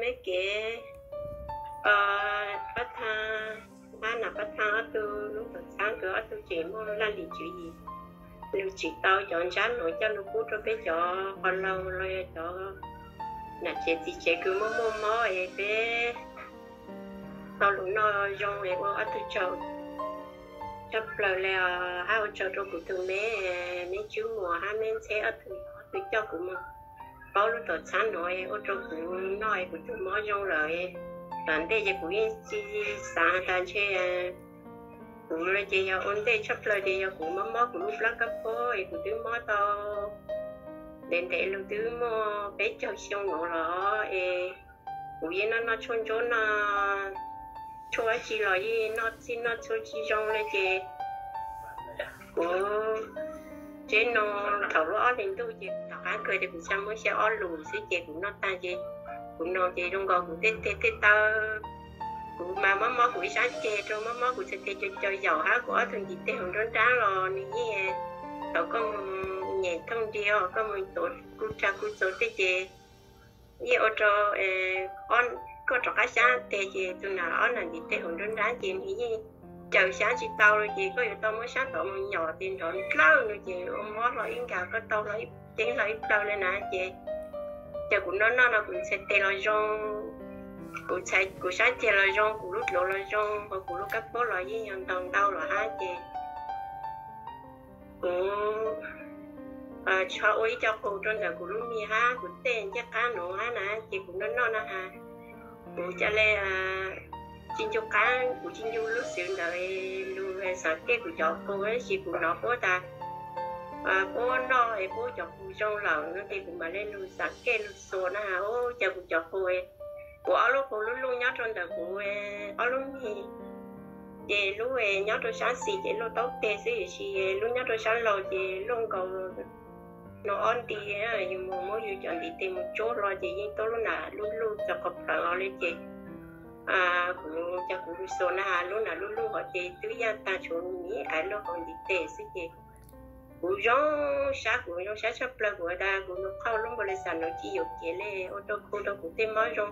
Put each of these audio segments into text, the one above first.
Me kev, Pab Thaj, Pab Nam Pab Thaj ob tug lub tuam txhab nkawd ob tug tseem muaj laj lim tswv yim, lug tsim tau cov ntsab nuav coj lug pub rau peb cov qhov laug los yog cov nam tsev txiv tsev kws muaj muaj mob es peb tau lug noj zoo es ua ob tug tsaug tshaj plaws le os. Hab ua tsaug rau kuv tug me, me Tswb Muas hab me Ntxheb ob tug, ob tug coj kuv moog paub lub tuam txhab nuav es ua rau kuv noj es kuv tug mob zoo lawm. Tom ntej ces kuv yeej tsis xaav has tas ntshe kuv ces yog ua ntej tshaj plaws ces yog kuv mob mob kuv lub plab kab phob es kuv twb mob tau ntev ntev lug twb muaj peb caug xyoo nuav los es kuv yeej noj noj tshuaj ntsuab noj tshuaj dab tsi los yeej noj txhij noj txhua tsis zoo le ces kuv tsev noj thaum lub ob hlis ntuj ces tom qab kawg ces kuv txhaj muab xyaw ob lus xwb ces kuv noj taag ces kuv noj ces zoo nkaus kuv tej teg tej taw, kuv mas mob mob kuv ib sab ceg rau mob mob kuv txhais tes cov cov yaum hab kuv ob tug ntiv teg hauv nruab nrab los nws yeej tau koj mus nyem thooj nri os koj mus txuas kuj tsa kuj txuas tej ces yeej ua rau koj rov qab xyab teg ces tus nam ob nam ntiv teg hauv nruab nrab ces nws yeej caws xyab tsis tau li ces koj yuav tau muab xyab tod mus nyom ces nrov dlawj no ces ua mob hlo ib nkag koj tau hlo ib ceeb hlo ib plawg le na ces ces kuv noj noj no kuv txhais tes los zoo, kuv sab ceg los zoo, kuv lub dluav los zoo, kuv lub kab phob los yeej yog ntau ntau los hab ces kuv tsis ho ua ib co qus rau ntawm kuv lub mis hab kuv tej ncej qab nuav hab na ces kuv noj noj na has kuv ca le tsis ncu qaab, kuv tsis ncu lub xwb ntawd lug xaav kej kuv cov qus tab sis kuv hnov puab tas puab noj es puab cov qus zoo lawm no ces kuv mam le lug xaav kej lug xuas na has ua cas kuv cov qus, kuv ob lub qus lub luj nyob rau ntawm kuv ob lub mis ces lub nyob rau sab xis ces luj taub teg xwb tiam sis lub nyob rau sab laug ces luj nkaus no ob nti, yus mus muab yus cov ntiv teg mus tsuab hlo ces yeej tuab lub nam lub luj txog qhov plawv hlo le ces kuv cov kuv lug xuas na has lub nam lub luj hov ces twb yaj tag tshuav me aiv loj hauv ntiv teg xwb ces kuv zoo sab, kuv zoo sab tshaj plawg kuv tas kuv lug qhauj lub npau le xas nuav tsis yuam kev le ua rau khu rau kuv tej mob zoo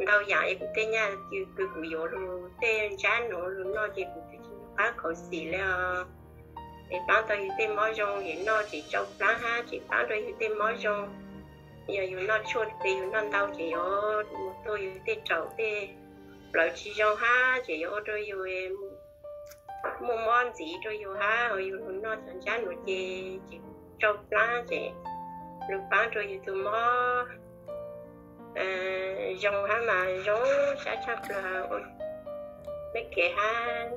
ntau yaam es kuv tej nyaj kws kuv yuav lug tej ntsab nuav lug noj ces kuv twb tsis nco qab khuv xim le os. Es paab tau yus tej mob zoo es noj tseem tsau plaab hab tseem paab rau yus tej mob zoo. Yog yus noj tshuaj ces yus noj ntau ces yuav mus tuaj yus tej raum tej plawv tsis zoo hab ces yuav ua rau yus muaj mob ntxiv rau yus hab, yus lug noj cov ntsab nuav ces tseem tsau plaab ces lug paab rau yus tus mob zoo hab mas zoo sab tshaj plawg. Peb kev hab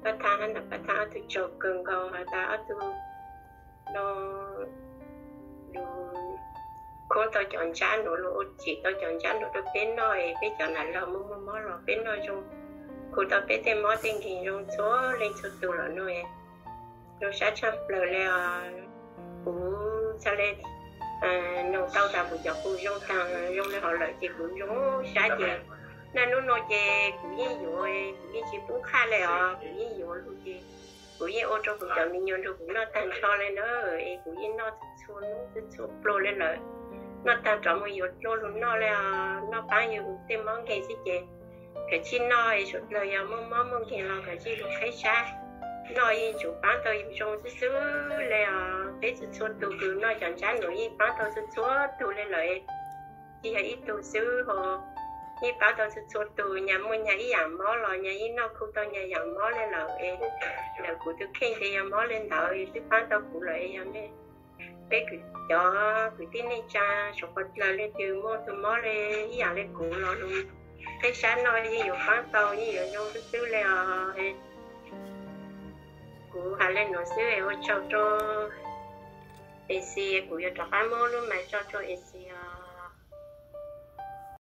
Pab Thaj hab Nam Pab Thaj ob tug tsaug kawg nkaus has tas ob tug no lug khoob tau cov ntsab nuav lug ua tsim tau cov ntsab nuav rau peb noj es peb cov nam laug muaj muaj mob los peb noj zoo, khu tau peb tej mob tej nkeeg zoo txhua leej txhua tug lawm no. Zoo sab tshaj plawg le os. Kuv txhaj le noog tau tas kuv cov qus zoo taag zoo le hov lawm ces kuv zoo sab ces naj nub nuav ces kuv yeej yuav, kuv yeej tsis pub qhaj le os, kuv yeej yuav lug ces kuv yeej ua rau kuv cov me nyuam nrug kuv noj taag nrho le na, es kuv yeej noj txhua txhua nub txhua txhua pluag le lawm. Noj taag rov mus yuav dlua lug noj le os, noj paab yug tej mob nkeeg xwb ces kawm tsij noj es suav dlawg yog muaj mob muaj nkeeg los kawm tsij lug qheb sab noj yeej tsuas paab tau yug zoo xwb xwb le os. Peb txhua txhua tug kws noj cov ntsab nuav yeej paab tau txhua txhua tug le lawm, tsis yog ib tug xwb ho, yeej paab tau txhua txhua tug. Nyag muaj nyag ib yaam mob los nyag yeej noj khu tau nyag yaam mob le lawm es ntawm kuv tus kheej ces yog mob le ntawd twb paab tau kuv lawm es yog nej peb cov kwv tij neej tsaa suav dlawg leej twg muaj tug mob le ib yaam le kuv los lug qheb sab noj yeej yuav paab tau yeej yuav zoo xwb xwb le os. Kuv has le nuav xwb, ua tsaug rau Eci, kuv yuav rov qab muab lub mais tso rau Eci os.